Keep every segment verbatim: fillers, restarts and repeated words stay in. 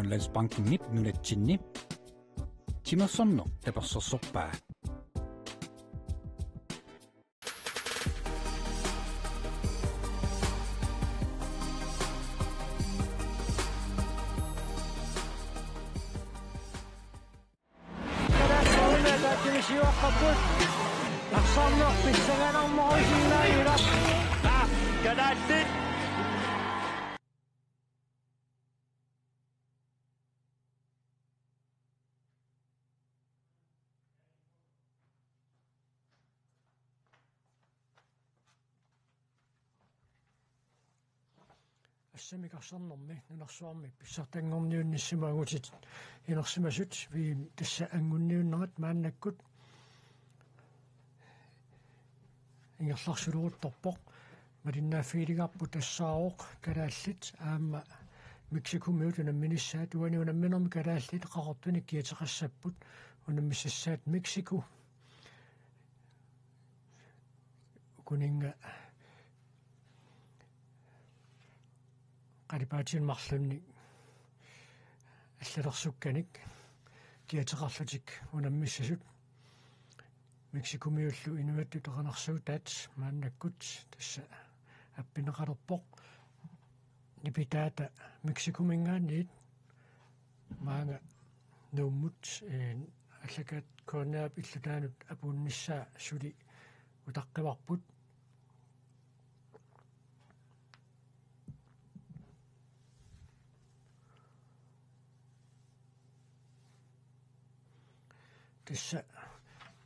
Landsbankimit nunatsinni timersorneq tapersersorpaa. Kalaallit. Assammik arsarnermi nunarsuarmi pissartanngorniunnissamut angutit inersimasut V M tassa angunniunnerat maannakkut ingerlarsuleruttorpoq. Malinnaaffigilerparput tassaavoq kalaallit aamma Mexicomiut unamminissaat. Uani unamminermi kalaallit qaqortunik kiateqassapput, unammissassaat Mexico. Ukuninnga qalipaatinik marlunnik allalersukkanik kiateqarlutik unammissasut Mexicomiullu inuiattut erinarsuutaat maannakkut tassa appineqalerpoq. Nipitaata Mexicominngaanniit maanga Nuummut, ee, allakaat K N R-p illutaanut apuunnissaa suli utaqqivarput. Tassa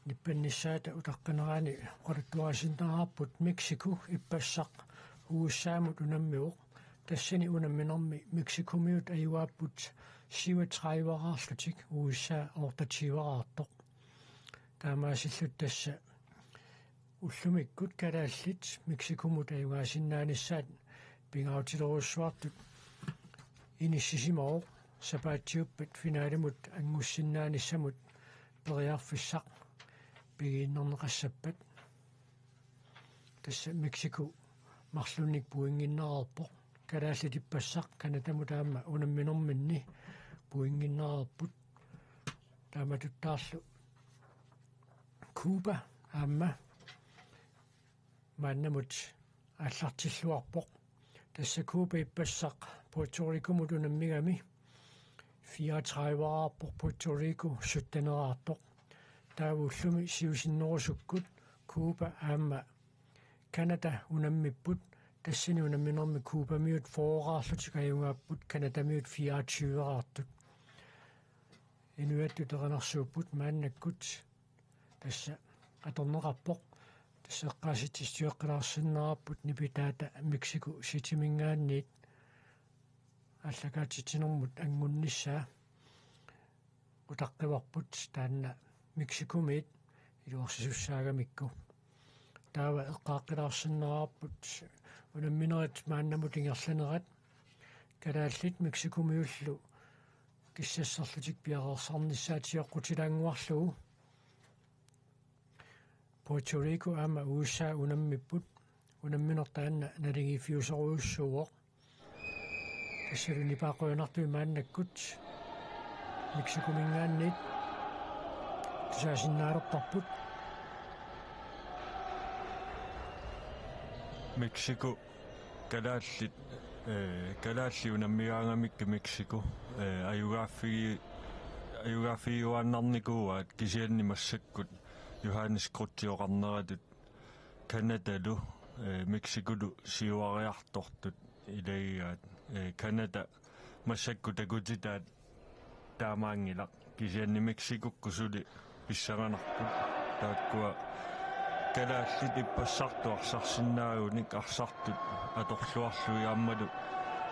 nippannissaata utaqqinerani oqaluttuarisinnaarparput Mexico ippassaq U S A-mut unammivoq. Tassani unamminermi Mexicomiut ajugaapput syvogtredive-raarlutik, U S A otteogtyve-raartoq. Taamaasillutik tassa ullumikkut kalaallit Mexicomut ajugaasinnaanissaat pingaarutilerujussuartut inissisimavoq, sapaatiuppat finalimut angusinnaanissamut periarfissaq pigiinnarneqassappat. Tassa Mexico marlunnik pointinneqarpoq. Kalaallit ippassaq Canadamut aamma unamminerminni pointinneqarput. Taamatuttaarlu Cuba aamma maannamut aallartilluarpoq. Tassa Cuba ippassaq Puerto Ricomut unammigami fireogtredive-raarpoq, Puerto Rico sytten-eraartoq. Taava ullumi siusinnerusukkut Cuba aamma Canada unammipput. Tassani unamminermi Cubamiut fyrre-raarlutik ajugaapput, Canadamiut fireogtyve-raartut. Inuiattut erinarsuupput maannakkut. Tassa atorneqarpoq. Tassa eqqaasitsissutigeqqilaarsinnaavarput nipitaata Mexico Cityminngaanniit aallakaatitsinermut angunnissaa utaqqivarput, taanna Mexicomiit iluarsisussaammassuk. Taava eqqaaqqilaarsinnaavarput unamminerit maannamut ingerlanerat. Kalaallit Mexicomiullu kissasserlutik piareersarnissaat sioqqutilaannguarlugu. Puerto Rico aamma U S A unammipput. Unammineq taanna naligiiffiusorujussuuvoq. Tassalu nipaat qujanartumik maannakkut Mexicominngaanniit tusaasinnaalerparput. Mexico kalaallit, ee, kalaallit unammigaangamikkit Mexico, ee, ajugaaffigi-, ajugaaffigiuaannarnikuuaat, kisianni massakkut Johannes Kreutzip oqarneratut Canadalu, ee, Mexicolu siuariartortut ilagigaat, ee, Canada massakkut takutitaat taamaanngilaq, kisianni Mexicokkut suli pissanganarput. Taakkua kalaallit ippassartut arsarsinnaagunik arsartut atorluarlugit aammalu,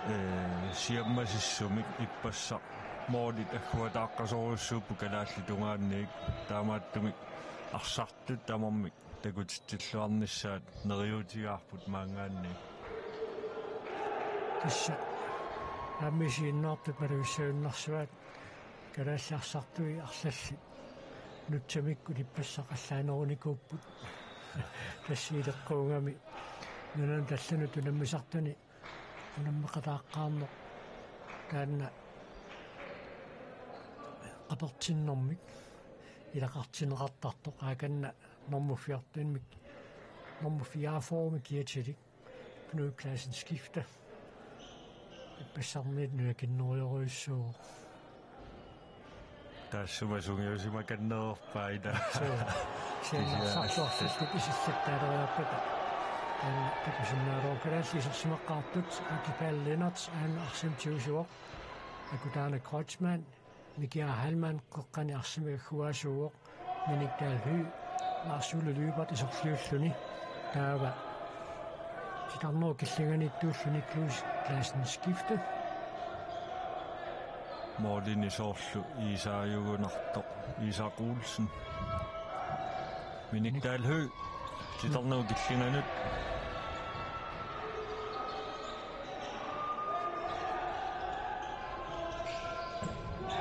ee, siammasissumik ippassaq målit agguataaqqasorujussuupput kalaallit tungaanniit, taamaattumik arsartut tamarmik takutitsilluarnissaat neriuutigaarput maanngaanniit. Tassa aamma isiginnaartut malugissagunarsuaat, kalaallit arsartui arlallit nutsamikkut ippassaq allaanerunikuupput. Tassa ileqquugami nunanut allanut unammisartuni unammeqataaqqaarneq taanna apertinnermik ilaqartinneqartartoq, aakanna normu fjortenimik, normu fireogfyrremik kiatilik. Knud Klassen skifte. Ippassarniit nujakinnerujorujussuuvoq. Taassuma sungiusimakannererpaa ila. Suu. Siannarsarluarsillutik isillattaaleriarpata. Taanna takusinnaalerpoq. Kalaallit isersimaqqaartut, Akipal Lennert aamma arsamik tigusivoq. Akutaana Kreutzmann, Mikiaa Heilmann qeqqani arsamik agguaasuuvoq. Minik Dahl Høegh, Lars Ole Lyberth iserliulluni. Taava titarnerup killinganiittuulluni Knud Klassen skifte. Målini soorlu Iisaajugunartoq, Isak Olsen. Minik Dahl Høegh, titarnerup killinganut.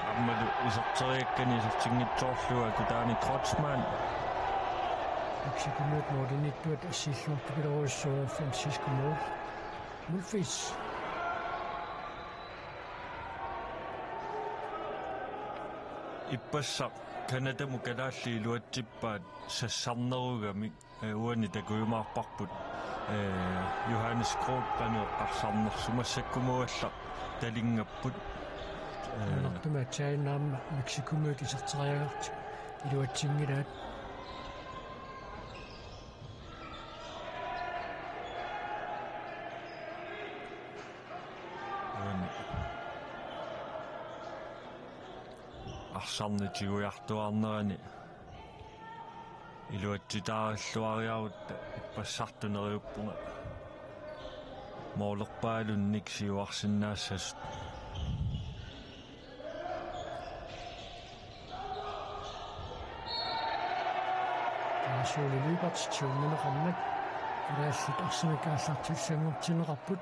Aammalu iserteriakkani isertinngitsoorlugu Akutaani Kreutzmann. Mexicomiut målimiittuat assiilluartupiloorujussuuvoq Francisco Mol-, Molfis. Ippassaq Canadamut kalaallit iluatsippaat sassarnerugamik. Ee, uani takujumaarparput, ee, Johannes Groth qanoq eqqarsarnersoq, massakkumuugallartalinngapput. Ee, Nunartumik aatsaannguaq aamma Mexicomiut iserteriagartik iluatsinngilaat. Uani arsarneq tigujartuarnerani iluatsitaarilluariarutta ippassartut neriuppunga. Målerpaalunnik siuarsinnaassasut. Lars Ole Lyberth tiumineqarmat. Kalaallit arsamik aallartillutik sanngortinneqarput.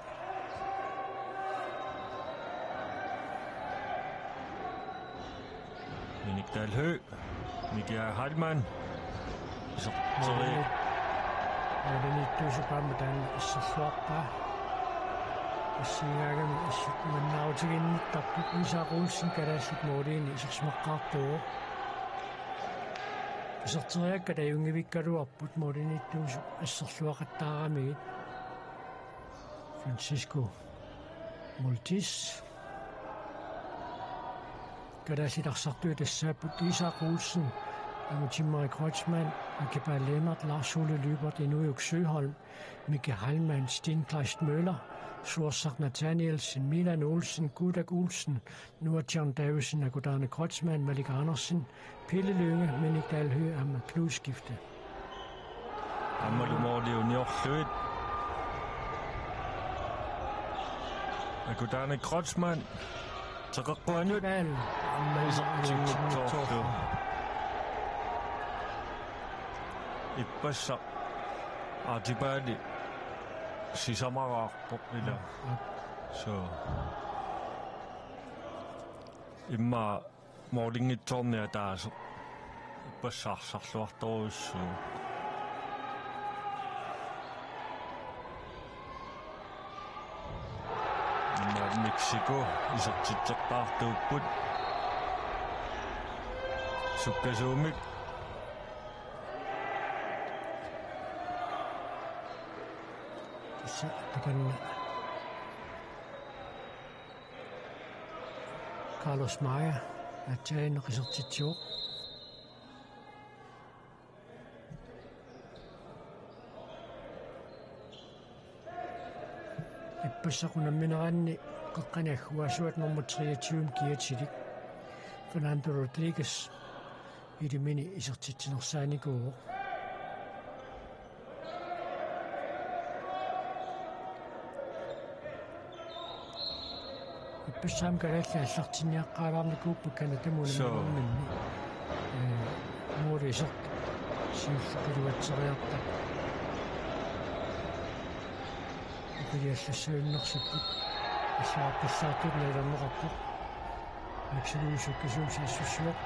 Minik Dahl Høegh, Mikiaa Heilmann. Iserteri. Målimiittuusup aamma taanna asserluarpaa. Assigigaangami assut nuannaarutiginnittarput. Isak Olsen kalaallit målini isersimaqqaartuuvoq. Iserteriakkat ajunngivikkaluarput målimiittuusup asserluaqattaaramigit. Francisco Molfis. Kalaallit arsartuut tassaapput Isak Olsen, Aamma Tim-Marie Kreutzmann, Akipal Lennert, Lars Ole Lyberth, Inujuk Søholm, Miki Heilmann, Steen Kleist Møller, Suersaq Nathanielsen, Milan Olsen, Kudak Olsen, Noah John Davidsen, Akutaana Kreutzmann, Malik Andersen, Pele Lynge, Minik Dahl Høegh aamma Knud skifte. Aammalu måliuniorlugit. Akutaana Kreutzmann. Teqeqquanut. Aamma isertitsitsoorlu. Ippassaq Atipali sisamaraarpoq ila. Suu. Immaqa målinngitsoorniartaasoq. Ippassaq arsarluartorujussuuvoq. Immaqa Mexico isertitseqqaartuupput. Sukkasuumik. Tassa takanna Carlos Meyer aatsaannguaq isertitsivoq. Ippassaq unammineranni qeqqani agguaasuat nummer treogtyve kiatilik Fernando Rodriguez ilimini isertitsinersaanikuuvoq. Ippassaq aamma kalaallit aallartinniaqqaalaarnikuupput Canadamut unamminerminni. Ee, måli isertut siulleq iluatseriartaq. Ukiliallassagunarsipput. Assuarpallaartut nalilerneqarpoq. Mexico sukkasuumik saassussivoq.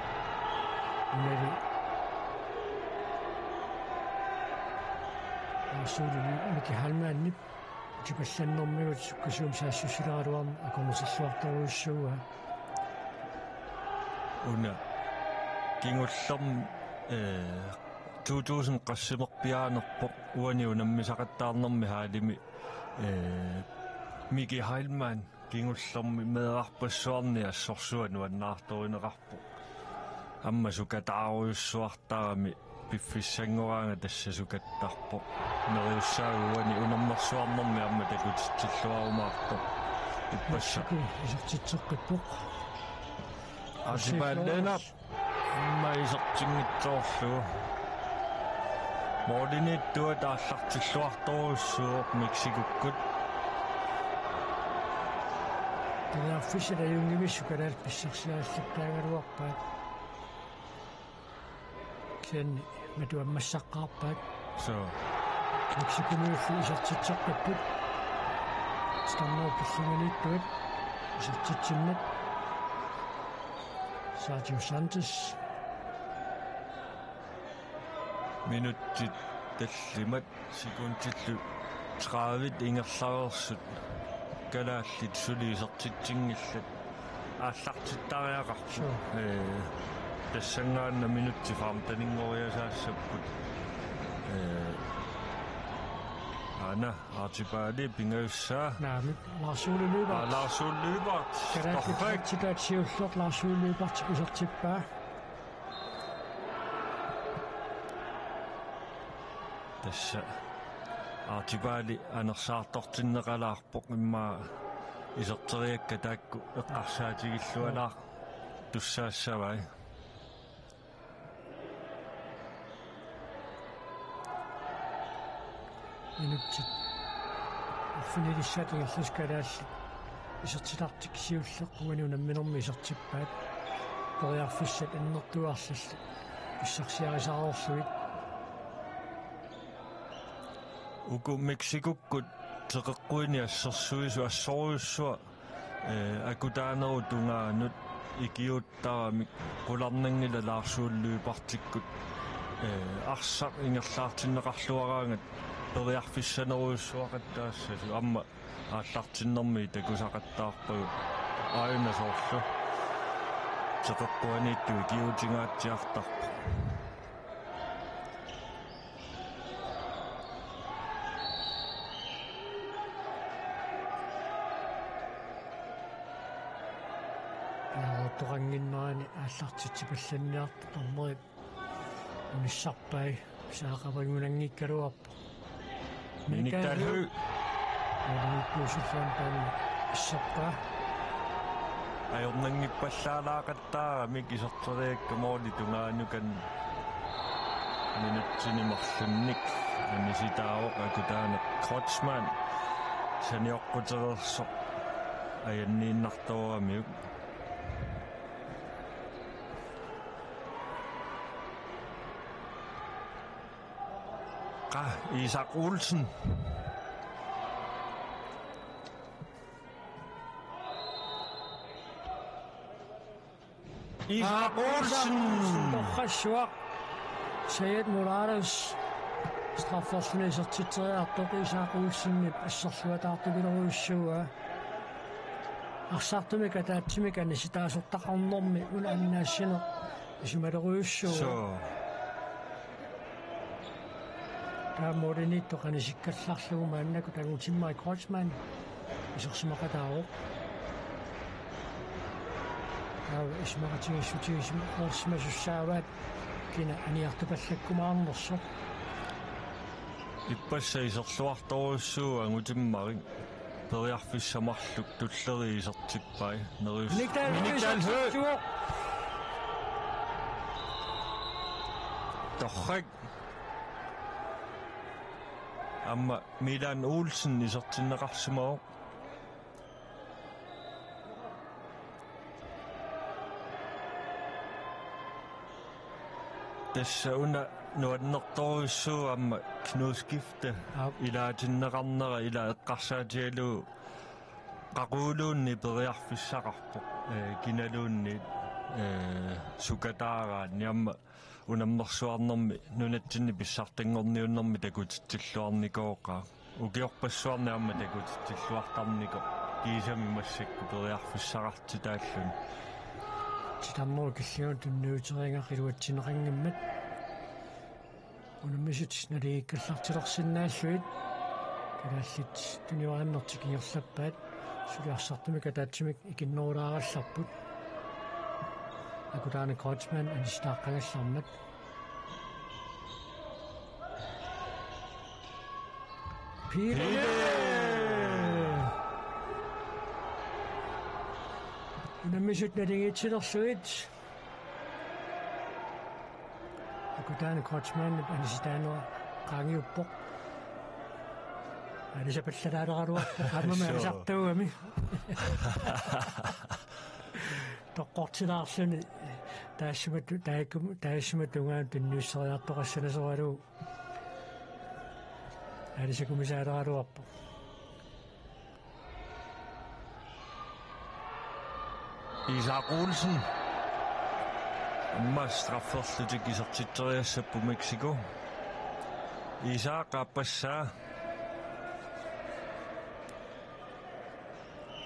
Unali Lars Ole Lyberth, Miki Heilmannip tipallannermigut sukkasuumik saassussileraluarmat akornuserluartorujussuuaa. Una kingullermi, eh, to tusind qassimerpiaanerpoq uani unammisaqattaarnermi hallimi, eh, Miki Heilmann kingullermi meerarpassuarni assorsuaq nuannaartorineqarpoq. Aamma sukataarujussuartarami piffissanngoraangat tassa sukattarpoq. Neriussaaguani unammersuarnermi aamma takutitsilluarumaartoq. Ippassaq. Mexico isertitseqqippoq. Archibald Lennert. Aamma isertinngitsoorlugu. Målimiittuat aallartilluartorujussuuvoq Mexicokkut. Periarfissat ajunngivissut kalaallit pissarsiarissattaagaluarpaat. Kisianni matuammassaqqaarpaat. Suu. Mexicomiullu isertitseqqipput. Skannerpillumiittuat isertitsinnut. Sergio Santos. Minutsit tallimat sekundillu tredive ingerlareersut kalaallit suli isertitsinngillat aallartittariaqarput. Suu. Ee, tassanngaannaq minutsit femteninngoriasaassapput. Ee, aana Archibald pingajussaa. Naamik, Lars Ole Lyberth. Aa, Lars Ole Lyberth. Kalaallit Torrak. Isertitaat siulleq Lars Ole Lyberth isertippaa. Tassa Archibald anersaartortinneqalaarpoq immaqa iserteriakka taakku eqqarsaatigillualaartussaassavai. Minutsit arfinilissaat ingerlasut kalaallit isertitartik siulleq uani unamminermi isertippaat. Periarfissat annertuaarlugit pissarsiarisareerlugit. Uku Mexicokkut teqeqquini assersuisu-, assorujussuaq, ee, akutaanerup tungaanut ikiuuttaramik qularnanngilaq Lars Ole Lyberthikkut, ee, arsaq ingerlaartinneqarluaraangat periarfissanerujussuaqattaassasut aamma aallartinnermi takusaqattaarpagut aajuna soorlu teqeqquaniittoq ikiuutingaatsiartarpoq. Piareertoqannginnerani aallartitsipallanniartoq dommeri unissarpai saaqavigunanngikkaluarpoq. Minik Dahl Høegh. Minik Dahl Høegh. Minik Dahl Høegh. Ajornanngippallaalaaqattaaramik iserteriakka målip tungaanut, kan minutsini marlunnik anisitaavoq akutaaneq Kreutzmann sanioqqutereersoq ajanniinnartooramiuk. Qa Isak Olsen. Isak Olsen. Torrassuaq. Sayed Morales. Strafferluni isertitseriartoq Isak Olsenip asserluataartupilerujussuuaa. Arsartumik ataatsimik anisitaasortaqarnermi una annaassineq isumalerujussuuvoq. Suu. Taava målimiittoq anisikkallarlugu maannakkut angutimmai Kreutzmann isersimaqataavoq. Taava isumaqatigiissutigisimaqalersimasussaavaat kina aniartupallakkumaarnersoq. Ippassaq iserluartorujussuuvoq angutimmarik. Periarfissat marluk tulleriit isertippai. Nerius-, Minik Dahl Høegh. Minik Dahl Høegh. Torrak. Aamma Milan Olsen isertinneqarsimavoq. Tassa una nuannertorujussuuvoq aamma Knud Skifte. Aap. Ilaatinneqarnera ila eqqarsaatigalugu qaquguluunniit periarfissaqarpoq, ee, kinaluunniit, ee, sukataaraanni aamma unammersuarnermi nunatsinni pissartanngorniunnermi takutitsilluarnikooqaaq. Ukiorpassuarni aamma takutitsilluartarnikoq kiisami massakkut periarfissaqartitaalluni. Titarnerup killinganut tunniuteriarlugit iluatsinneqanngimmat. Unammisut naligiikkallartilersinnaallugit. Kalaallit tuniorarnertik ingerlappaat. Suli arsartumik ataatsimik ikinnerulaarallarput. Akutaane Kreutzmann anisitaaqqagallarmat. Pele! Pele! Unammisut naligiitsilerlugit. Akutaane Kreutzmannip anisitaanera qaangiuppoq. Anisapallalaaraleraluarpoq. Aammami Sure. anisartuugami. Toqqortilaarluni taassuma tu-, taakku-, taassuma tungaanut tunniusseriartoqassanasoralugu. Anisakkumisaaleraluarpoq. Isak Olsen. Aamma strafferlutik isertitseriassapput Mexico. Isak aappassaa.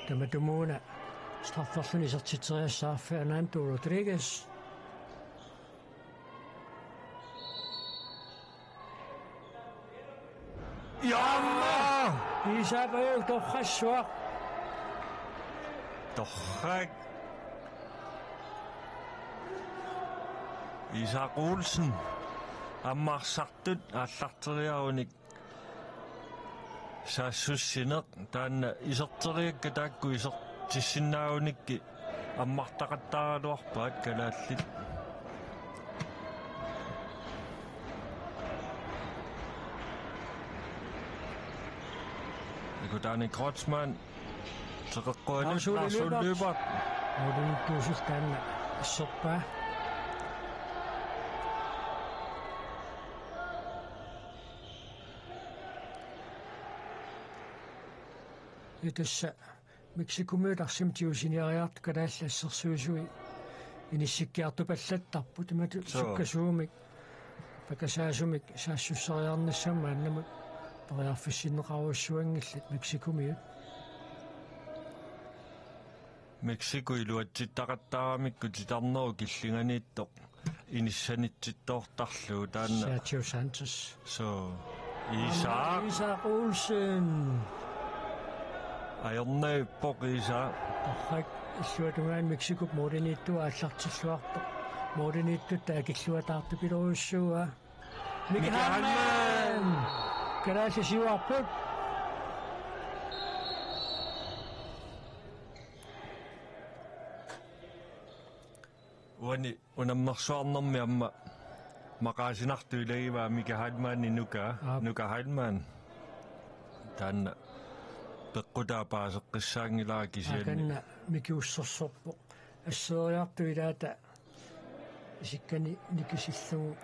Tamatumuuna strafferluni isertitseriassaaq Fernando Rodriguez. Jaamma! Isak Pajuk torrassuaq. Torrak. Isak Olsen. Aamma arsartut aallarteriarunik. Saassussineq taanna iserteriakka taakku isertissinnaagunikkit ammartaqattaaraluarpaat kalaallit. Akutaane Kreutzmann. Teqeqquanut Lars Ole Lars Ole Lyberth. Lyberth. Mooriniittuusullu taanna asserpaa. Tassa Mexicomiut arsamik tigusiniariartut kalaallit assersuisui inissikkiartupallattarput imatut Sure. sukkasuumik pakkasaasumik saassusseriarnissamut maannamut periarfissinneqarujussuanngillat Mexicomiut. Mexico iluatsittaqattaaramikku titarnerup killinganiittoq inissanitsittoortarlugu taanna. Sergio Santos. So, Isak. Isak Olsen. Ajornavippoq Isak. Torrak illuatungaani Mexicop mooriniittua aallartilluartoq. Mooriniittut taakilluataartupilorussua. Mika Mika Hanman. Hanman. Kalaallit siuarput. Uani unammersuarnermi aamma maqaasinartoq ilagivaa Mika Heilmann nuka. Aap. Nuka Heilmann. Taanna peqqutaa paaseqqissaanngilara kisianni. Akanna Miki ussersorpoq. Asseeriartut ilaata isikkani nikisillugu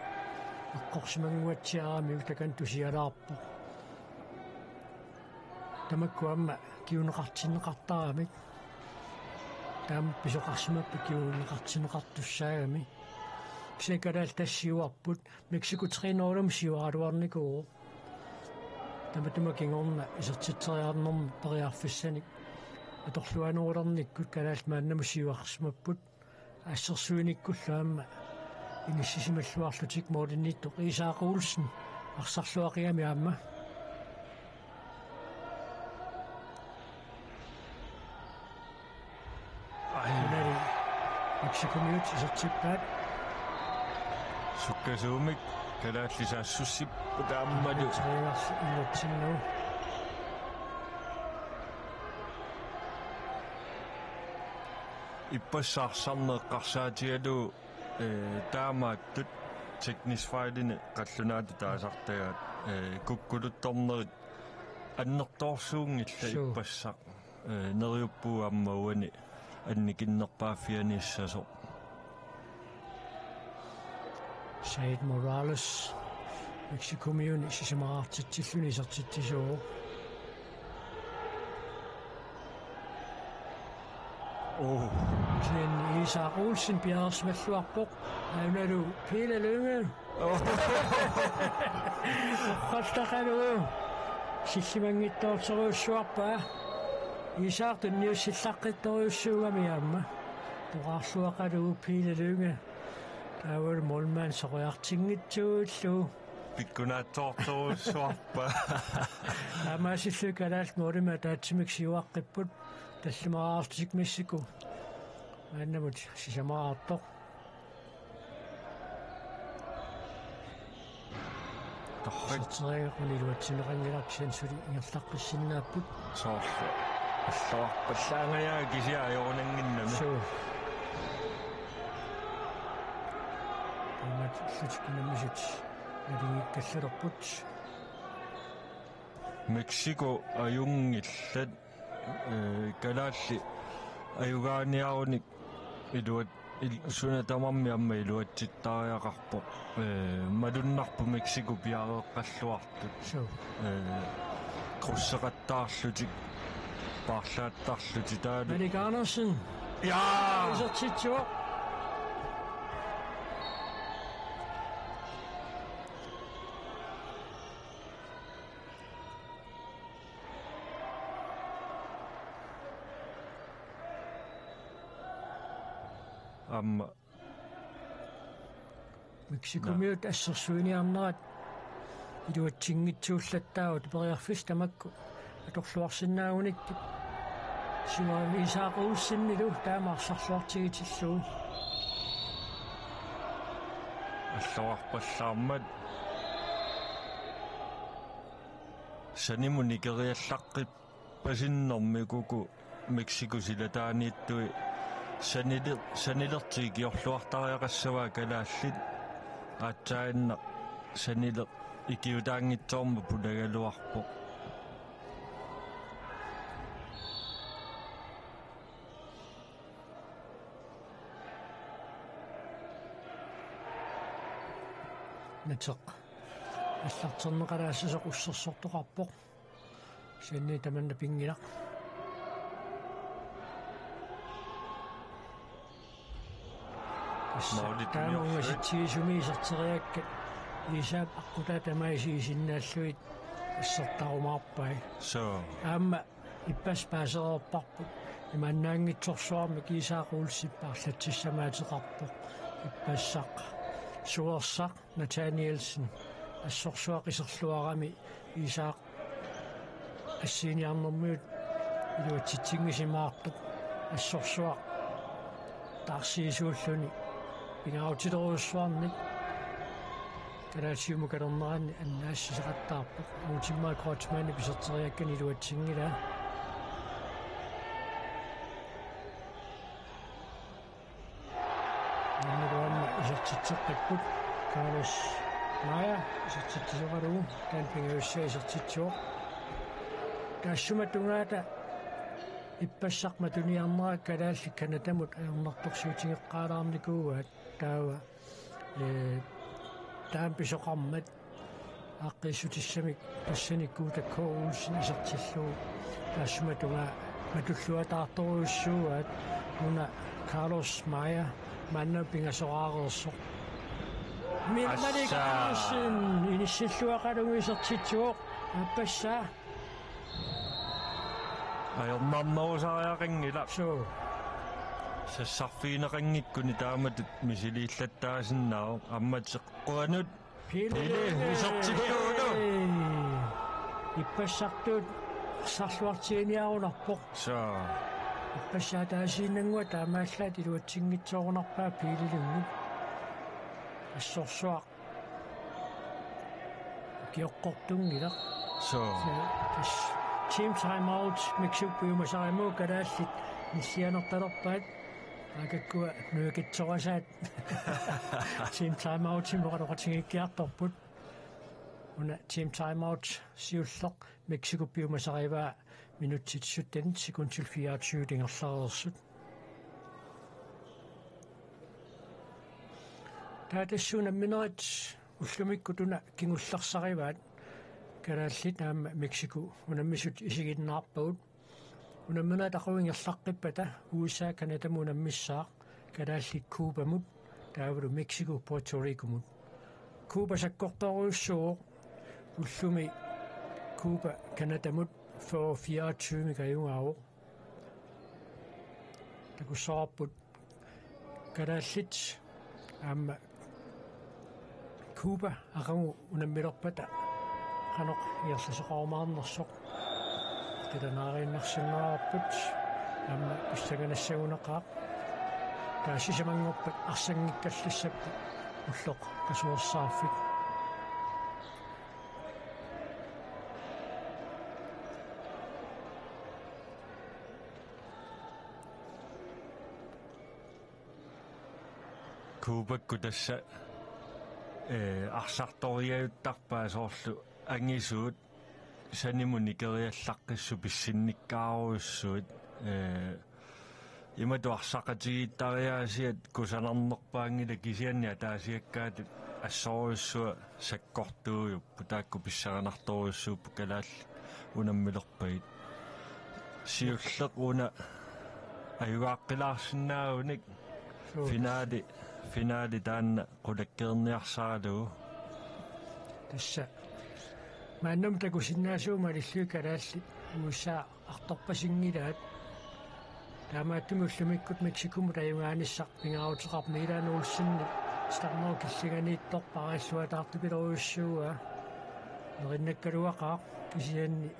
eqqorsimannguatsiarami utakan tusialaarpoq. Tamakku aamma kinguneqartinneqartaramik. Taama pisoqarsimappat kinguneqartinneqartussaagami. Kisianni kalaallit tassa siuarput, Mexico tre nul-imut siuaraluarnikuuvoq. Tamatuma kingorna isertitseriarnermut periarfissanik atorluanerulernikkut kalaallit maannamut siuarsimapput. Assersuinikkullu aamma inissisimalluarlutik mooriniittoq Isak Olsen arsarluaqigami aamma. Ai. Unali Mexicomiut isertippaat. Sukkasuumik kalaallit saassussipput aammalu. Trænersi iluatsinnagu. Ippassaq arsarneq eqqarsaatigalugu, eh, taamaattut teknisk fejlini qallunaatut taasartagaat, eh, kukkuluttornerit annertoorsuunngillat Suu. Ippassaq, eh, neriuppugut aamma uani annikinnerpaaffianiissasoq. Said Morales, Mexicomiuni sisamaraartitsilluni isertitsisuuvoq. Oh. Kisianni Isak Olsen piareersimalluarpoq. Aanalu Pele Lynge. Oh. Oqaltaqalu. Sillimanngitsoortorujussuarpaa. Isak tunniussillaqqittorujussuugami aamma. Oqarluaqalugu Pele Lynge. Taavalu målmand soriartinngitsuullugu. Pikkunaatsoortorujussuarpa. Taamaasillutik kalaallit målimik ataatsimik siuaqqipput. Tallimaraarlutik Mexico maannamut sisamaraartoq. Torrak. Iserteriagaq una iluatsinneqanngilaq, kisianni suli ingerlaqqissinnaapput. Soorlu. Alluarpallaangajaat kisianni ajorunannginnami. Suu. Taamaattumik unammisut nalingiikkallalerput. Mexico ajunngillat, ee, kalaallit ajugaaniarunik iluat-, il-, suna tamarmi aamma iluatsittariaqarpoq. Ee, malunnarpoq Mexico piareeqqalluartut. Suu. Ee, krydseqattaarlutik, paarlaattarlutik taavalu. Malik Andersen. Jaa! Isertitsivoq. Aamma. Mexicomiut assersuiniarnerat iluatsinngitsuullattaarput periarfissat tamakku atorluarsinnaagunikkit. Siua Isak Olsenilu taama arsarluartigitillugu. Alluarpallaarmat sanimut nikeriallaqqippasinnermi uku Mexico silataaniittui sanili-, sanilertik ikiorluartariaqassavaat kalaallit, aatsaannaq sanileq ikiutaanngitsoormat pulagaluarpoq. Nateq allarterneqalaassasoq ussersortoqarpoq. Kisianni tamanna pinngilaq. Tassa målip taama tunniorsuit. Ungasitsigisumi iserteriakkat Isak aqqutaa tamaat isigisinnaallugit assertarumaarpai. Suu. Aamma ippassaq paasereerparput. Imaannaanngitsorsuarmik Isak Olsen paarlatsissamaateqarpoq. Ippassaq suersaq Nathanielsen assorsuaq iserluarami Isak assiiniarnermiut iluatsitsinngisimmaartoq, assorsuaq taarsiisuulluni pingaarutilerujussuarnik kalaallit siumukalerneranni annaassisaqattaarpoq. Utimmaa Kreutzmannip iserteriakkani iluatsinngilaa. Maannalu aamma isertitseqqipput. Carlos Meyer isertitsisoqalugu taanna pingajussaa isertitsivoq. Taassuma tungaata ippassaq matuniarnera kalaallit Canadamut ajornartorsiutigeqqaalaarnikuuaat, taava, ee, taama pisoqarmat aaqqiissutissamik tassani Guuta K. Olsen isertillugu taassuma tungaa matulluataartorujussuuaat. Una Carlos Meyer maanna pingasoraareersoq. Malik Assa. Andersen inissilluaqalugu isertitsivoq, aappassaa. Ajornarnerusariaqanngilaq. Suu. Sassarfigineqanngikkuni taamatut misiliillattaasinnaavoq, aamma teqquanut Pele. Pele, isertittuutu. Ippassartuut arsarluartiginiarunarpoq. Suu. Ippassaq ataasiinnannguaq taamaallaat iluatsinngitsoorunarpaa Pele Lynge. Assorsuaq ikioqqortunngilaq. Suu. Tassa team timeout Mexicop piumasarimmata kalaallit nillianertalerpaat. Aakakkua nujakitsorasaat. Team timeoutimik oqaloqatigiikkiartorput. Una team timeout siulleq Mexicop piumasarivaa minutsit sytten sekundit fireogtyve ingerlareersut. Taava tassa unamminerit ullumikkut una kingullersarivaat kalaallit aamma Mexico unammisut isiginnaarpagut. Unamminerit aqagu ingerlaqqippata U S A Canadamut unammissaaq, kalaallit Cubamut, taavalu Mexico Puerto Ricomut. Cuba sakkortoorujussuuvoq, ullumi Cuba Canadamut fyrre fireogtyvemik ajugaavoq. Takussavarput Kalaallit aamma Cuba aqagu unammilerpata qanoq ingerlasoqarumaarnersoq qilanaariinnarsinnaavarput aamma pissanganassagunaqaaq. Taava sisamanngorpat arsanngikkallassapput ulloq qasuersaarfik. Cubakkut tassa, ee, arsartoriajuttarpaat soorlu angisuut sanimut nikeriallaqqissut pissinnikkaarujussuit, ee, imatut arsaqatigiittariaasiat kusanarnerpaanngilaq kisianni ataasiakkaatut assorujussuaq sakkortuujupput taakku pissanganartorujussuupput kalaallit unammilerpagit. Siulleq una ajugaaqqilaarsinnaagunik Suu. Finaali, finaali taanna qulakkeerniarsaralugu. Tassa. Maannamut takusinnaasugut malillugit kalaallit U S A artorpasinngilaat. Taamaattumik ullumikkut Mexicomut ajugaanissaq pingaaruteqarpoq Milan Olsenip titarnerup killinganiittoq paariilluataartupilorujussua. Nerinnakkaluaqaaq kisianni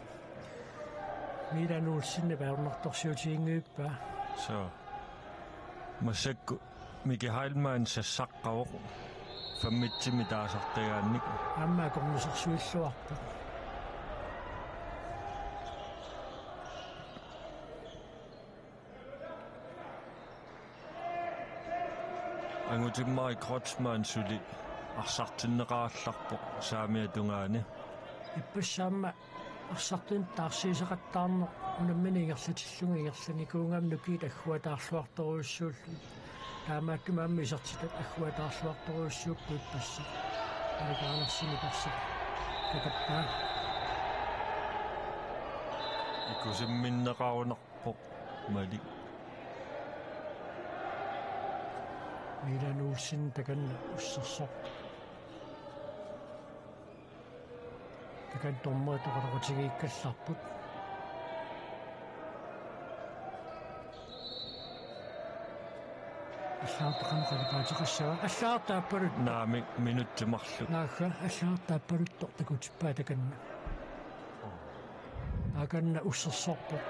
Milan Olsenip ajornartorsiutiginngivippaa. Suu. Massakkut Miki Heilmann sassaqqavoq femmitsimik taasartagaannik. Aamma akornusersuilluarpoq. Angutimmarik Kreutzmann suli arsartinneqarallarpoq saamiata tungaani. Ippassaq aamma arsartut taarsiiseqattaarneq unammineq ingerlatillugu ingerlanikuugami nukiit agguataarluartorujussuullugit. Taamaattumik aamma isertitat agguataarluartorujussuupput ippassaq. Alikaanarsinik arsaq. Katappaa. Ikusimminneqarunarpoq Malik. Milan Olsen takanna ussersorpoq. Takanna dommerit oqaloqatigiikkallarput. Allagartaq qanoq qalipaateqassava? Allagartaq aappaluttoq. Naamik, minutsit marluk. Naagga, allagartaq aappaluttoq takutippaa takanna. Takanna ussersorpoq.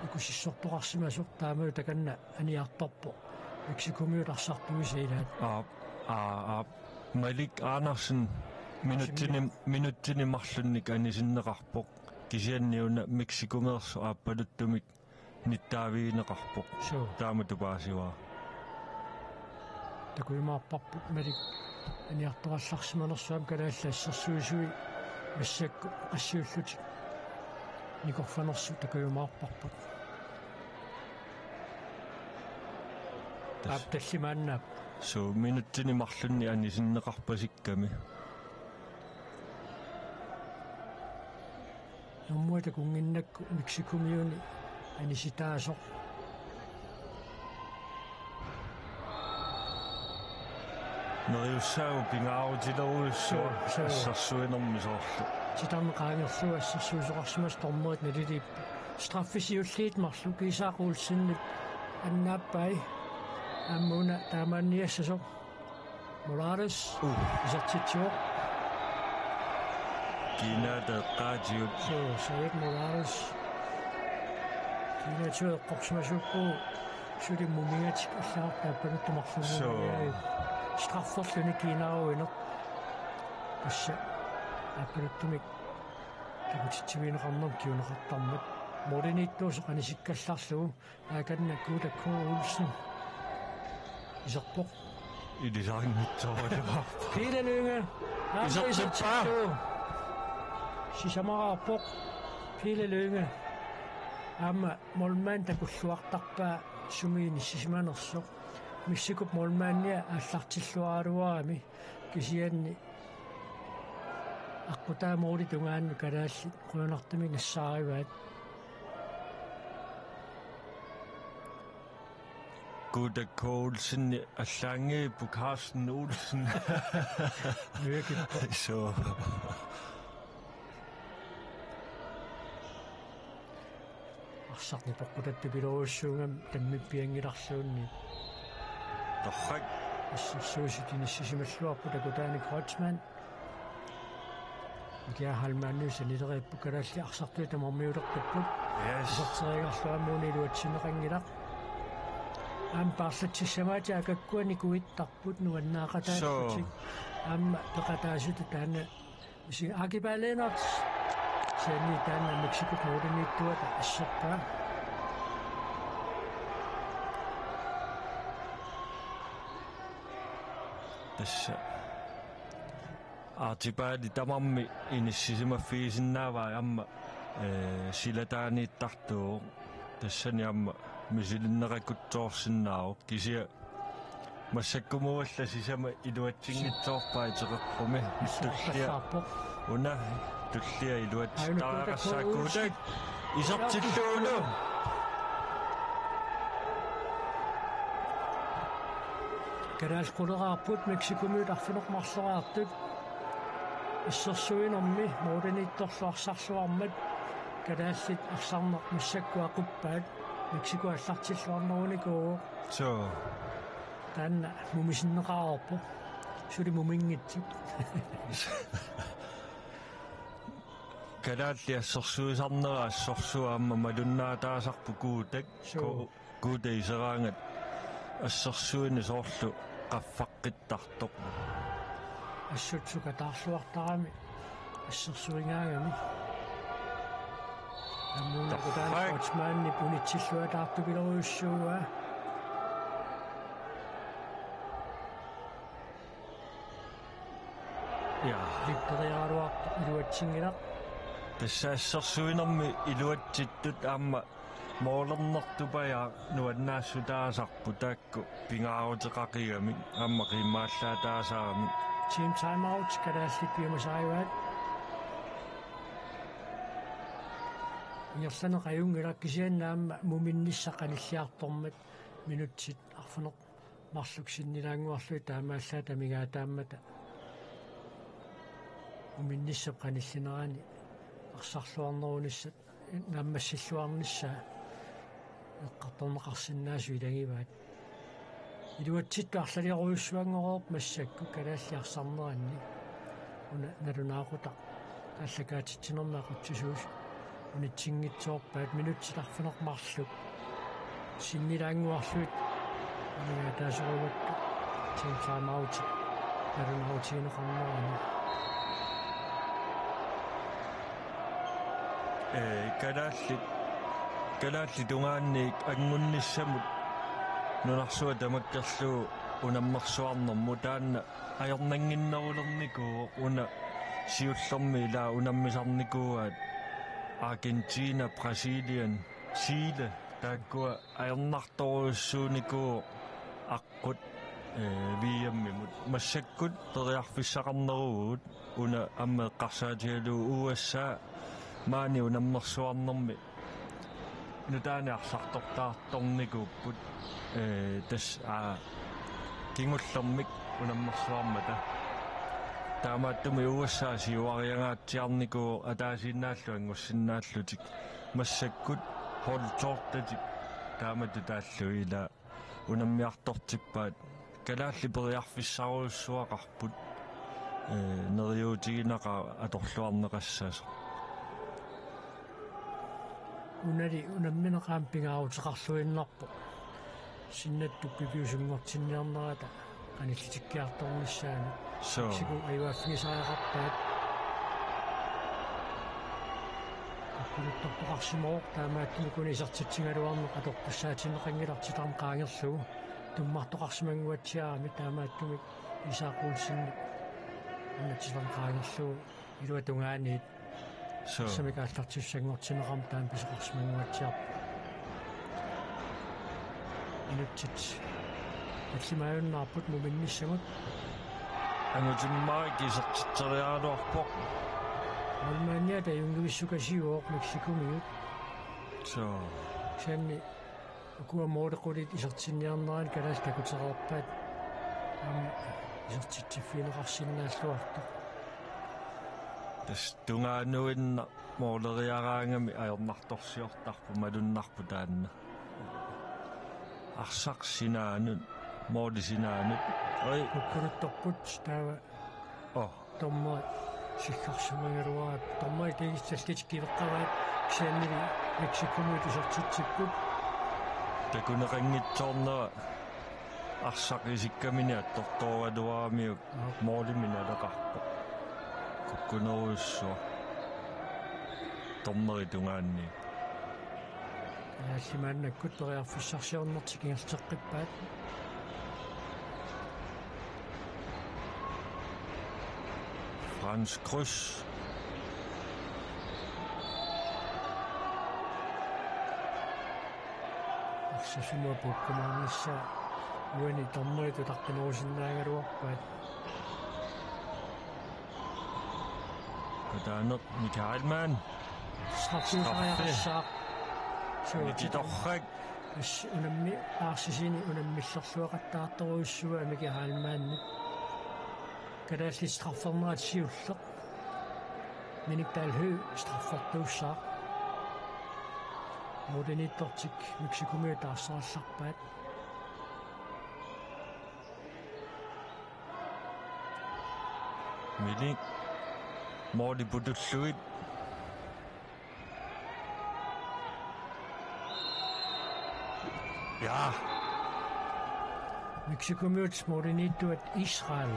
Ikusissortoqarsimasoq taamalu takanna aniartorpoq. Mexicomiut arsartuisa ilaat. Aap, aa, aap. Malik Andersen minutsini, minutsini marlunnik anisinneqarpoq. Kisianni una Mexicomeersoq aappaluttumik nittaavigineqarpoq. Suu. Taamatut paasivara. Takujumaarparput Malik aniartorallarsimanersoq aamma kalaallit assersuisui massakkut qassiullutik nikorfanersut takujumaarparput. Tas- Aap, tallimaannaap. Suu, minutsini marlunni anisinneqarpasikkami. Normuat takunnginnakku Mexicomiuni anisitaasoq. Neriussaagut pingaarutilerujussuaq. Suu, suu. Assersuinermi soorlu. Titarneq qaangerlugu assersuisoqarsimasoq dommerit naliliipput. Straffi siulliit marluk Isak Olsenip annaappai. Aamma una taamaanniassasoq. Morales. Uh. Isertitsivoq. Kiinaata eqqaatigut. Suu, Sayed Morales. Kiinaatigut eqqorsimasuupput suli mumigatik allagartaq aappaluttoq marlunngorniarlugu. Suu. Strafferluni kiinaaruineq. Tassa aappaluttumik takutitsivigineqarnermut kinguneqartarmat. Målimiittuusoq anisikkallarlugu. Takanna Guuta K. Olsen. Iserpoq. Ilisarinngitsiaraluarpoq. Pele Lynge. Aamma isertippaa. Isertittu. Sisamaraarpoq. Pele Lynge. Aamma målmand takulluartarpaa sumi inissisimanersoq. Mexicop målmandia aallartilluaraluarami kisianni aqqutaa målip tungaanut kalaallit qujanartumik nassaarivaat. Guuta K. Olsen allaanngivippoq Carsten Olsen. Nujakippoq. Suu. Arsaq nipeqqutattupilorujussuugami tammippianngilarluunniit. Torrak. Assersuisut inissisimalluarput takutaani Kreutzmann. Mikia Heilmann sanileriipput, kalaallit arsartui tamarmiulertupput. Yes. Iserteriagarlu aamma una iluatsinneqanngilaq. Aamma paarlatsissamaatip akakkuani kuittarput nuannaaqataassutik. So. Aamma peqataasutut taanna. Isi Aki Palenert. Kisianni taanna Mexicop målimiittuata asserpaa. Tassa. Artipali tamarmi inissisimaffigisinnaavat aamma, eh, silataaniittartuuvoq. Tassani aamma misilinneqakutsoorsinnaavoq. Kisianni massakkumut alla sisamat iluatsinngitsoorpaat iteqarpumi. Tullia. Una tullia iluatsittariaqassaaq Kuutak. Isertillugu. Kalaallit quleraarput Mexicomiut arfineq-marloriartut. Assersuinermi målimiittorlu arsarluarmat kalaallit arsarneq massakkut aquppaat. Mexico aallartilluarnerunikuuvoq. Suu. Taanna mumisinneqareerpoq. Suli muminngitsut. Kalaallit assersuisarnerat assorsuaq aamma malunnaataasarpoq Kuutak. Suu. Ku-, Kuutak iseraangat assersuineq soorlu qaffaqqittartoq. Assut sukataarluartarami assersuigaangami. Aamma una Kreutzmannip unitsilluataartupilorujussuuaa. Ja. Lipperiaraluartoq iluatsinngilaq. Tassa assersuinermi iluatsittut aamma målernertupajaaq nuannaassutaasarput taakku pingaaruteqaqigamik aamma qiimmaallaataasarami. Team timeout kalaallit piumasarivaat. Ingerlaneq ajunngilaq kisianni aamma muminnissaq qanilliartormat minutsit arfineq-marluk sinnilaannguarlugit taamaallaat amigaataammata. Muminnissap qanillinerani arsarluarnerunissat naammassilluarnissaa eqqartorneqarsinnaasut ilagivaat. Iluatsittut arlaliorujussuanngoreerput massakkut kalaallit arsarneranni. Una nalunaaqutaq aallakaatitsinermi aqutsisuusut unitsinngitsoorpaat minutsit arfineq-marluk sinnilaannguarlugit amigaataasorujuupput. Team timeout nalunaarutigineqarnerani. Ee, kalaallit, kalaallit tungaanniit angunnissamut nunarsuaq tamakkerlugu unammersuarnermut taanna ajornannginnerulernikuuvoq, una siullermi ila unammisarnikuuaat Argentina, Brasilien, Chile, taakkua ajornartorujussuunikuuvoq aqqut, ee, V M-imut. Massakkut periarfissaqarneruvugut una aamma eqqarsaatigalugu U S A maani unammersuarnermi nutaanik arsartortaartornikuupput, ee, tassa, aa, kingullermik unammersuarmata. Taamaattumik U S A siuariangaatsiarnikuuvoq ataasiinnaallu angussinnaallutik. Massakkut holdtortatik taamatut taallugit ila unammiartortippaat. Kalaallit periarfissarujussuaqarput, ee, neriuutiginaqaaq atorluarneqassasoq. Unali unammineq aamma pingaaruteqarluinnarpoq. Sinnattup piviusunngortinniarnerata qanillitikkiartornissaanut. Suu. Mexico ajugaaffigisariaqarpaat. Kukkuluttortoqarsimavoq, taamaattumik una isertitsigaluarneq atortussaatinneqanngilaq titarneq qaangerlugu. Tummartoqarsimannguatsiarami, taamaattumik Isak Olsenip una titarneq qaangerlugu iluatungaaniit. Suu. Assamik aallartissanngortinneqarmat taama pisoqarsimannguatsiarpoq. Minutsit tallimaajunnaarput muminnissamut. Angutimmarik isertitseriaraluarpoq. Alemanniata ajunngivissukasiuvoq Mexicomiut. Suu. Kisianni ukua målequlit isertinniarnerani kalaallit takutereerpaat aamma isertitsiffigineqarsinnaalluartoq. Tassa tungaanuinnaq måleriaraangami ajornartorsiortarpoq, malunnarpoq taanna. Arsaq sinaanut Måli sinaanut. Oi. Kukkuluttorput taava. Oh. Dommeri sikkarsuugaluarpaa. Dommeri tagissallit kiveqqavaat kisiannili Mexicomiut isertitsipput. Takuneqanngitsoornera arsaq isikkamini attortooraluaramiuk. Aap. Målimik naleqarpoq. Kukkunerujussuaq. Dommeri tungaanni. Kalaallit maannakkut periarfissarsiornertik ingerlateqqippaat. Frans Kryds. Arsaq sumut puukkumaarnissaa uani dommerit utaqqinerusinnaagaluarpaat. Kutaaneq Mikael Mann. Straffiusariaqassaaq. Straffe. Suu, Miki Torrak. As unammi aarsisini unammillerluaqattaartorujussuuvoq Mikael Mann. Kalaallit straffernerat siulleq. Minik Dahl Høegh straffertuussaaq. Målimiittortik Mexicomiut taarserallarpaat. Minik måli putullugit. Ja. Mexicomiut målimiittuat Israel.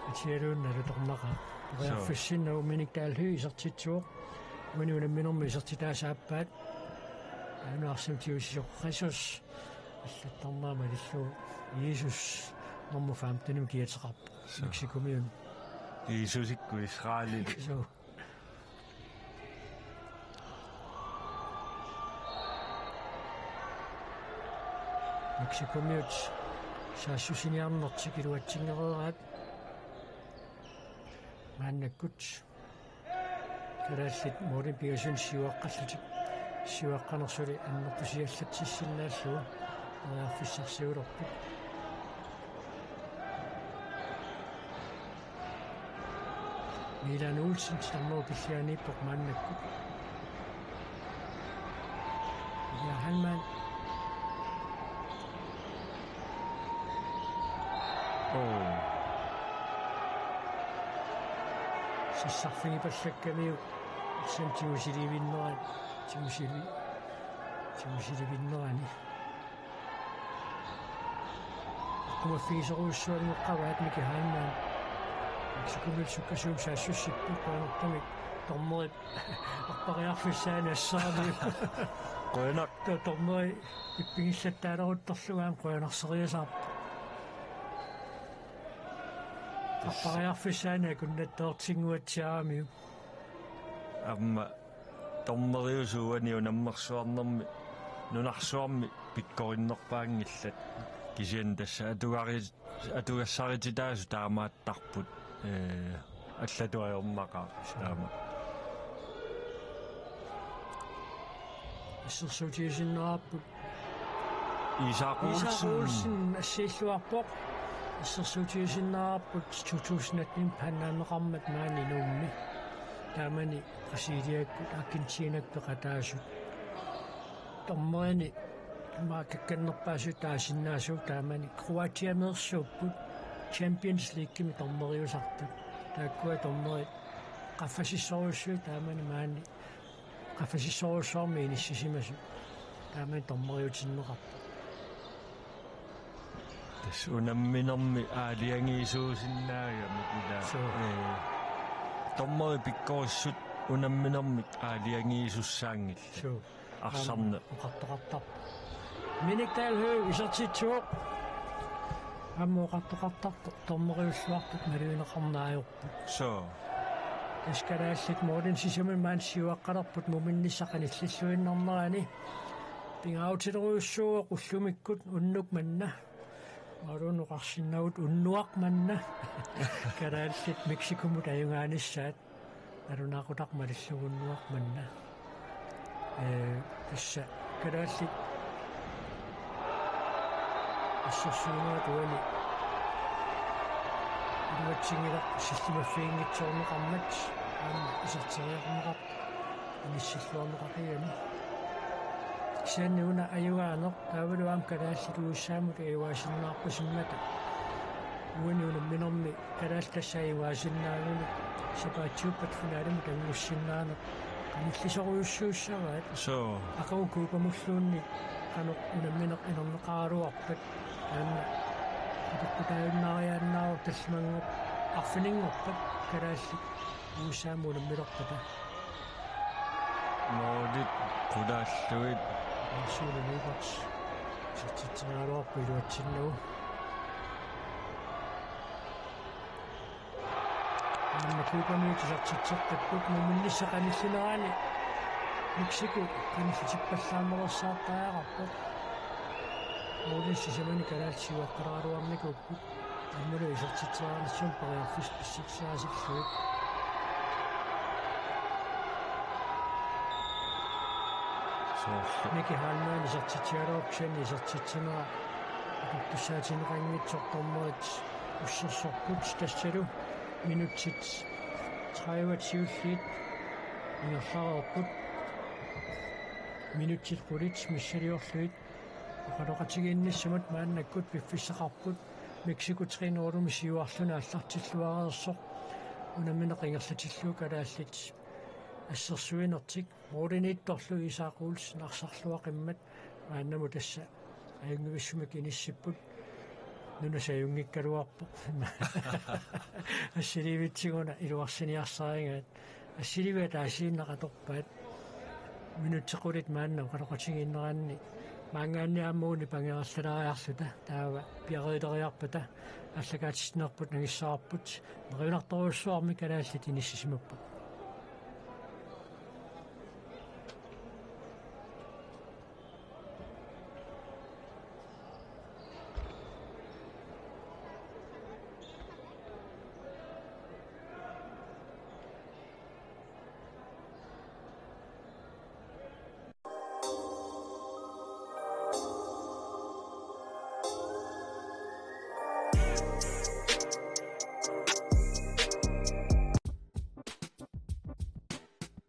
Itialuunnalu tornaqa. Suu. Periarfissinnaavoq Minik Dahl Høegh isertitsivoq. Uani unamminermi isertitaasa aappaat. Aana arsamik tigusisoq Jesus. Allattarneq malillugu. Jesus nummer femten-imik kiateqarpoq. Suu. Mexicomiut. Jesusikkut Israelili. Suu. Mexicomiut saassussiniarnertik iluatsinngikkaat. Maannakkut kalaallit målimik pingasunik siuaqqallutik. Siuaqqanersuli annertusiallatsissinnaallugu periarfissarsiulerput. Milan Olsen titarnerup pillianiippoq maannakkut. Ja, Heilmann. Oh. Sassarfigipallakkamiuk. Sen tigusilivinnerani. Tigusili-, tigusilivinnerani. Qumaffigisorujussuanngikkaat Miki Heilmann. Mexicomiut sukkasuumik saassussipput qujanartumik dommerip appariarfissaani assaami. Qujanaq. Taava dommeri ippigillattaaleruttorlugu aamma qujanarseriasaarpoq. Appariarfissaani akunnattoortinnguatsiaramiuk. Aamma dommeriusuuani unammersuarnermi nunarsuarmi pikkorinnerpaanngillat kisianni tassa atugari-, atugassarititaasut taamaattarput, ee, allatut ajornaqaaq taama. Assersuutigisinnaarput. Isak Isak Olsen. Olsen assiilluarpoq. Assersuutigisinnaarput to tusind atten-imi behandlaanneqarmat maani Nuummi. Taamani Brasiliakkut Argentinakkut peqataasut. Dommerini maakakkannerpaasut taasinnaasut taamani Kroatiameersuupput Champions Leaguemi dommeriusartut. Taakkua dommerit qaffasissorujussuit taamani maani qaffasissorujussuarmik inissisimasut. Taamani dommeriutinneqarput. Tassa unamminermi aalajangiisuusinnaagamik ilaa. Suu. Ee, dommeri pikkorissut unamminermik aalajangiisussaanngillat. Suu. Arsarneq. Aamma oqartoqartarpoq. Minik Dahl Høegh isertitsivoq. Aamma oqartoqartarpoq dommeriulluartut naluineqarneq ajorput. Suu. Tassa kalaallit målinik sisamat maani siuaqqalerput muminnissaq qanillilluinnarnerani. Pingaarutilerujussuuvoq ullumikkut unnuk manna. Maluunnu oqarsinnaavugut unnuaq manna. Kalaallit Mexicomut ajugaanissaat. Nalunaaqutaq malillugu unnuaq manna. Ee, tassa kalaallit assersuinerat uani iluatsinngilaq sillimaffiginngitsoorneqarmat aamma iserteriarneqarpoq inissilluarneqaqiani. Kisianni una ajugaaneq taavalu aamma kalaallit U S A-mut ajugaasinnaappasimmata. Uani unamminermi kalaallit tassa ajugaasinnaagunik sapaatip-uppata finalimut anngussinnaaneq qanillisorujussuussavaat. Suu. Aqagu Cubamulluunniit qanoq unammineq inerneqaraluarpat taanna apeqqutaajunnaariaannaavoq tallimanngorpat arfininngorpat kalaallit U S A-mut unammilerpata. Målit qulaallugit. Suli Nyberth isertitseriaraluarpoq iluatsinnagu. Aamma Cubamiut isertitseqqipput, nummer ni-ssa qanillinerani Mexico qanillitippallaammalersaartariaqarpoq. Målit sisamani kalaallit siuaqqalaaraluarnikuupput. Aammalu isertitseriarnissaq periarfissaq pissarsisarlugit. Soorlu. Miki Heilmann isertitsigaluarpoq, kisianni isertitsinera atortussaatinneqanngitsoq dommerit ussersorput, tassalu minutsit tredive siulliit ingerlareerput. Minutsit qulit missiliorlugit oqaloqatigiinnissamut maannakkut piffissaqarput. Mexico tre nul-imi siuarluni aallartilluareersoq unammineq ingerlatillugu kalaallit assersuinertik, målimiittorlu Isak Olsen arsarluaqimmat maannamut tassa ajunngivissumik inissipput. Nuna sajunngikkaluarpoq. Assiliivitsiguna iluarsiniarsarigaat. Assiliiviat ataasiinnaq atorpaat. Minutsit qulit maanna oqaloqatigiinneranni maanngaanniit aamma uani pangerallalaariarluta, taava piareeriarpata aallakaatitsinerput nangissavarput. Neriunartorujussuarmik kalaallit inissisimapput.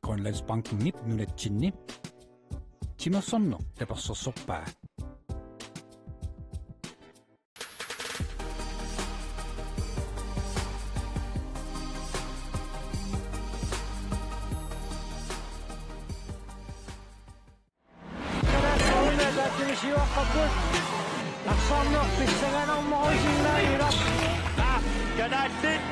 Grønlandsbankenip nunatsinni timersorneq tapersersorpaa. Kalaallit siuaqqapput. Arsarneq pissanganarmorusinnaanngilaq. Kalaallit